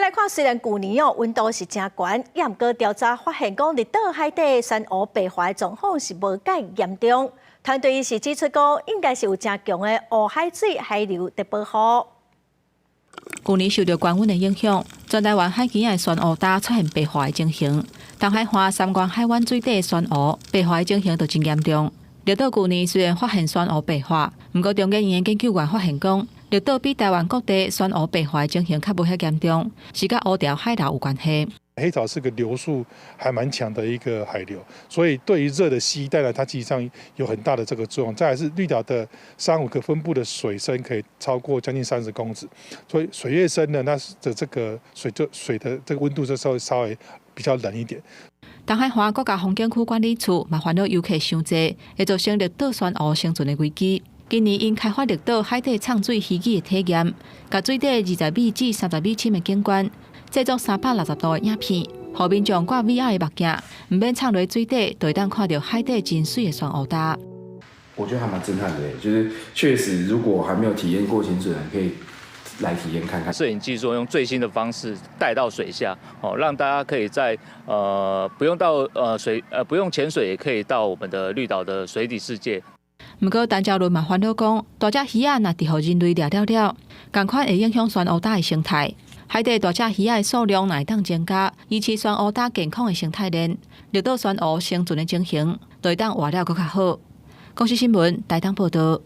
來看，雖然舊年哦溫度是誠懸，也毋過調查發現講，綠島海底珊瑚白化的狀況是無蓋嚴重。團隊是指出講，應該是有誠強的烏海水海流佇保護。舊年受著高溫的影響，全台灣海墘仔的珊瑚礁出現白化的情形。東海岸三觀海灣水底的珊瑚白化的情形就真嚴重。綠島舊年雖然發現珊瑚白化，毋過中研院研究員發現講，綠島比台灣各地珊瑚白化的情形較無遐嚴重，是佮烏潮海流有關係。黑潮是個流速還蠻強的一個海流，所以對於熱的攜帶呢，它其實上有很大的這個作用。再來是綠島的珊瑚可分布的水深可以超過將近30公尺，所以水越深呢，它的這個水就水的這個溫度就稍微稍微比較冷一點。東海岸國家風景區管理處嘛煩惱遊客傷濟，會造成綠島珊瑚生存的危機。今年𪜶開發綠島海底藏水魚魚的體驗，共水底20米至30米深的景觀，製作360度的影片，予民眾掛 VR 的目鏡，毋免藏佇水底，就會當看著海底真媠的珊瑚礁。我覺得還蠻震撼的，就是確實，如果還沒有體驗過潛水的人，可以來體驗看看。攝影技術用最新的方式帶到水下，哦，讓大家可以在不用到水不用潛水，也可以到我們的綠島的水底世界。毋過，陳昭倫嘛煩惱講，大隻魚仔若佇予人類掠了了，仝款會影響珊瑚礁的生態。海底大隻魚仔的數量若會當增加，維持珊瑚礁健康的生態鏈，綠島珊瑚生存的情形，就會當活了閣較好。公視新聞，台東報導。